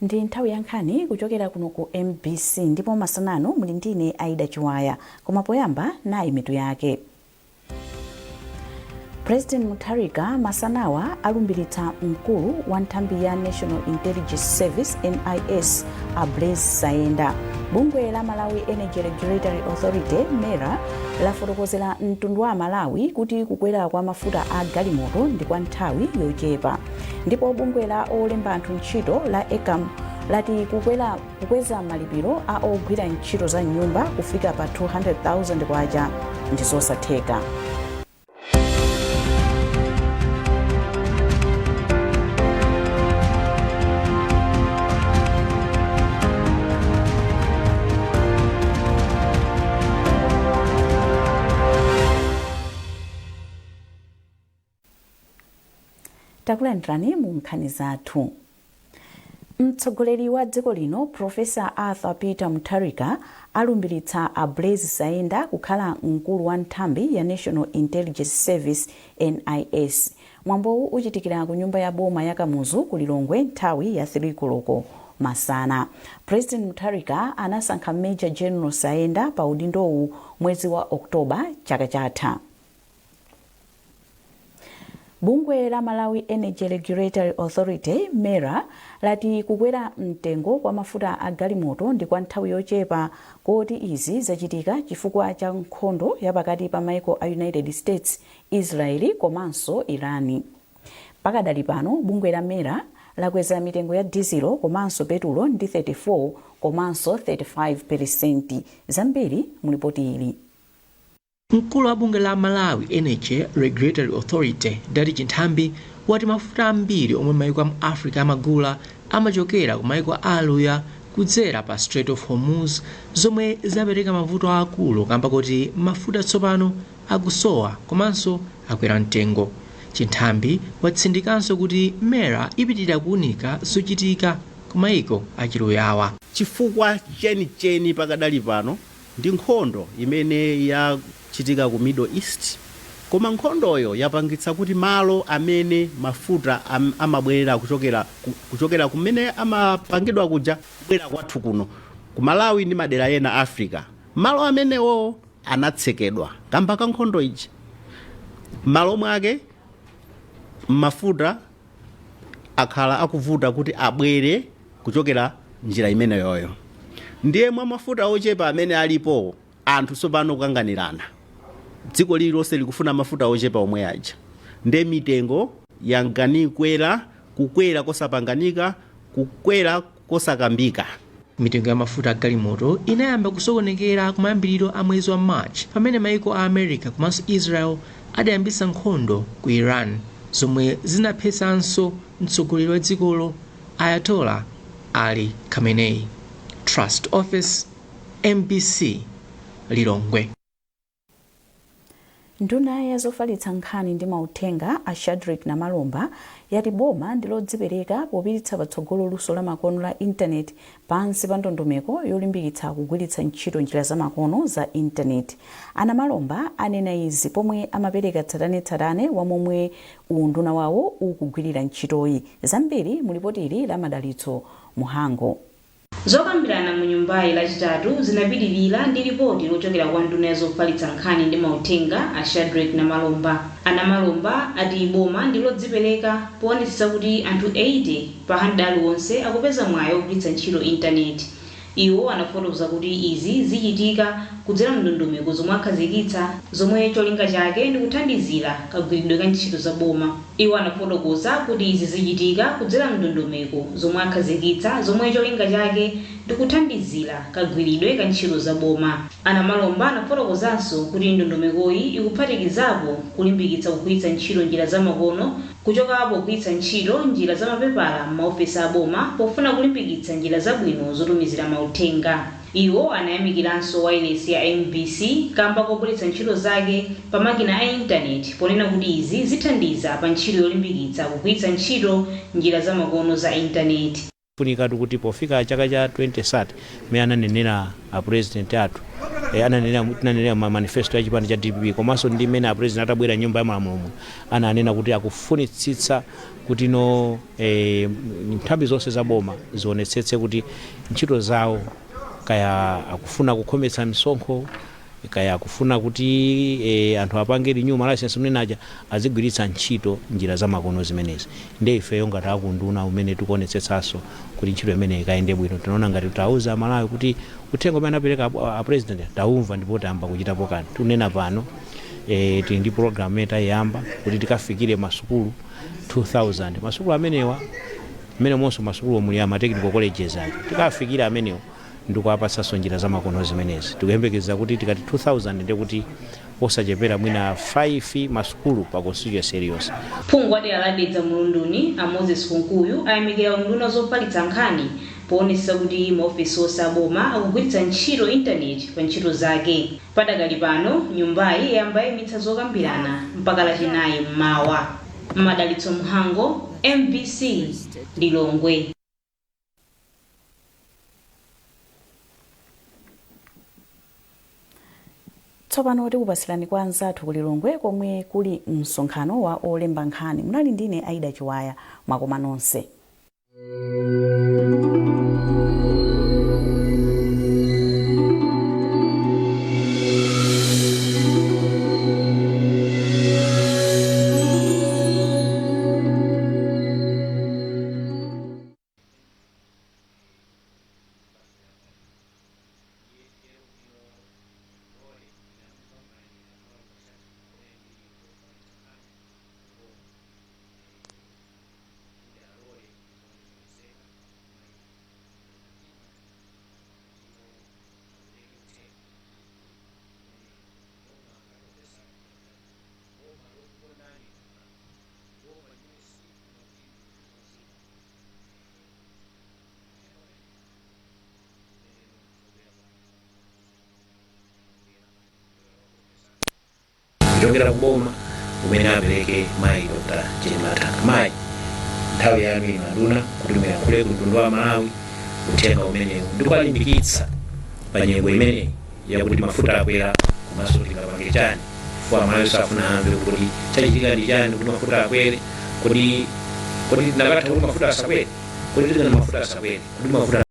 Ndi nthawi ya nkhani kuchokera kuno ku MBC, ndipo masanano muli ndine Aida Chiwaya. Koma poyamba, nayi mitu yake. President Mutharika masanawa alumbiritsa mkulu wa nthambi ya National Intelligence Service, NIS, a Blaise Sayenda. Bungwe la Malawi Energy Regulatory Authority, MERA, lafotokozera mtundu wa Malawi kuti kukwera kwa mafuta a galimoto ndi kwa nthawi yochepa. Ndipo bungwe la olemba anthu ntchito la ECAM lati kukweza malipiro a ogwira ntchito za nyumba kufika pa 200,000 kwacha ndi zosatheka. Takulandirani mu nkhani zathu. Mtsogoleri wa dziko lino, Profesa Arthur Peter Mutharika, alumbiritsa a Blaise Sayenda kukhala mkulu wa nthambi ya National Intelligence Service, NIS. Mwambowu uchitikira ku nyumba ya boma ya Kamuzu ku Lilongwe nthawi ya 3 koloko masana. President Mutharika anasankha Major General Sayenda pa udindowu mwezi wa Oktoba chaka chatha. Bungwe la Malawi Energy Regulatory Authority, MERA, lati kukwera mtengo kwa mafuta a galimoto ndi kwa nthawi yochepa, koti izi zachitika chifukwa cha nkhondo ya pakati pa maiko a United States, Israeli komanso Iran. Pakadali pano bungwe la MERA lakweza mitengo ya dizilo komanso petulo ndi 34 komanso 35%. Zambiri mulipoti ili. Mkulu wa bungwe la Malawi Energy Regulatory Authority, Dadi Chinthambi, wati mafuta ambiri omwe maiko amu Africa amagula amachokera ku maiko a Aluya kudzera pa Strait of Hormuz, zomwe zapereka mavuto aakulu kamba kuti mafuta tsopano akusowa komanso akwera mtengo. Chinthambi watsindikanso kuti MERA ipitirira kuunika zochitika ku maiko achiluyawa. Chifukwa chenicheni pakadali pano ndi nkhondo imene yachitika ku Middle East, koma nkhondoyo yapangitsa kuti malo amene mafuta amabwerera kuchokera kumene amapangidwa kuja kubwera kwathu kuno ku Malawi ndi madera ena Africa, malo amenewo anatsekedwa kamba ka nkhondo iji. Malo mwake mafuta akhala akuvuta kuti abwere kuchokera njira imeneyoyo. Ndiye mwa mafuta ochepa amene alipo, anthu tsopano kukanganirana, dziko lililonse likufuna mafuta ochepa omwe aja. Ndiye mitengo yanganikwera, kukwera kosapanganika, kukwera kosakambika. Mitengo ya mafuta a galimoto inayamba kusokonekera kumayambiriro a mwezi wa March, pamene maiko a America komanso Israel adayambitsa nkhondo ku Iran, zomwe zinaphetsanso mtsogoleri wa dzikolo, Ayatollah Ali Khamenei. Trust Office, MBC, Lilongwe. Nduna ya zofalitsa nkhani ndi mauthenga, a Shadric Namalomba, yati boma ndi lodzipereka popititsa patsogolo luso la makono la intaneti pansi pa ndondomeko yolimbikitsa kugwiritsa ntchito njira zamakono za intaneti. A Namalomba anena izi pomwe amapereka tsatanetsatane wa momwe unduna wawo ukugwirira ntchitoyi. Zambiri mu lipoti ili la Madalitso Muhango. Zokambirana mu nyumbayi Lachitatu zinapitilira ndi lipoti lochokera kwa nduna ya zofalitsa nkhani ndi mauthenga, a Shadric Namalomba. A Namalomba ati boma ndi lodzipereka poonetsetsa kuti anthu 80 pa 100 aliwonse akupeza mwayi ogwiritsa ntchito intaneti. Iwo anafotokoza kuti izi zichitika kudzera mndondomeko zomwe akhazikitsa, zomwe cholinga chake ndi kuthandizira kagwiridwe ka ntchito za boma. Iwo anafotokoza kuti izi zichitika kudzera mndondomeko zomwe akhazikitsa, zomwe cholinga chake ndi kuthandizira kagwiridwe ka ntchito za boma. A Namalomba anafotokozanso kuti ndondomekoyi ikuphatikizapo kulimbikitsa kugwiritsa ntchito njira zamakono kuchoka pogwiritsa ntchito njira zamapepala m'maofesi a boma, pofuna kulimbikitsa njira zabwino zotumizira mauthenga. Iwo anayamikiranso wailesi ya MBC kamba kobweretsa ntchito zake pa makina a intaneti, ponena kuti izi zithandiza pa ntchito yolimbikitsa kugwiritsa ntchito njira zamakono za intaneti. Funikatu kuti pofika chaka cha 2030, mmene ananenera a President athu, Ananenera, tinanenera ma manifesto ya chipani cha DPP, komanso ndi mmene a president atabwera nyumba ya malamulo ananena kuti akufunitsitsa kuti no nthambi zonse za boma zionetsetse kuti ntchito zawo, kaya akufuna kukhometsa misonkho, kaya akufuna kuti anthu apange renew ma license mnenaja, azigwiritsa ntchito njira zamakono zimenezi. Ndiye ifeyo ngati akunduna umene tikuonetsetsanso kuti ntchito imeneyi ikayende bwino, tinaona ngati tauza Amalawi kuti uthenga umene anapereka a president taumva ndipo tayamba kuchitapo kanthu. Tunena pano tili ndi program imene tayiyamba kuti tikafikire masukulu 2000. Masukulu amenewa, mmene monso masukulu muli ama technical colleges aja, tikafikira amenewo ndikuwapatsanso njira zamakono zimenezi. Tikuyembekeza kuti tikati 2000 ndiye kuti osachepera mwina 5 masukulu pa constituency iliyonse. Phungu wa dera la Dedza Mulunduni, a Moses Kunkuyu, ayamikira unduna zofalitsa nkhani poonetsetsa kuti maofesi onse aboma akugwiritsa ntchito intaneti pa ntchito zake. Padakali pano nyumbayi yayamba yayimitsa zokambirana mpaka Lachinayi mmawa. Madalitso Mhango, MBC, Lilongwe. Tsopano tikupatsirani kwa anzathu ku Lilongwe komwe kuli msonkhano wa olemba nkhani. Munali ndine Aida Chiwaya. Mwakoma nonse. Kuchokera kuboma umene apereke mayi Dr. Jane Mathanga. Mayi, nthawi yanu ino, anduna, kuti muyankhule ku mtundu wa Malawi uthenga umenewu ndikuwalimbikitsa pa nyengo imeneyi yakuti mafuta akwera, komanso tingapange chani, chifukwa Amalawi safuna amve kuti chachitika ndi chani kuti mafuta akwere. Kodi tinakatha kuti mafuta asakwere? Kodi tikana mafuta asakwere? Kuti mafuta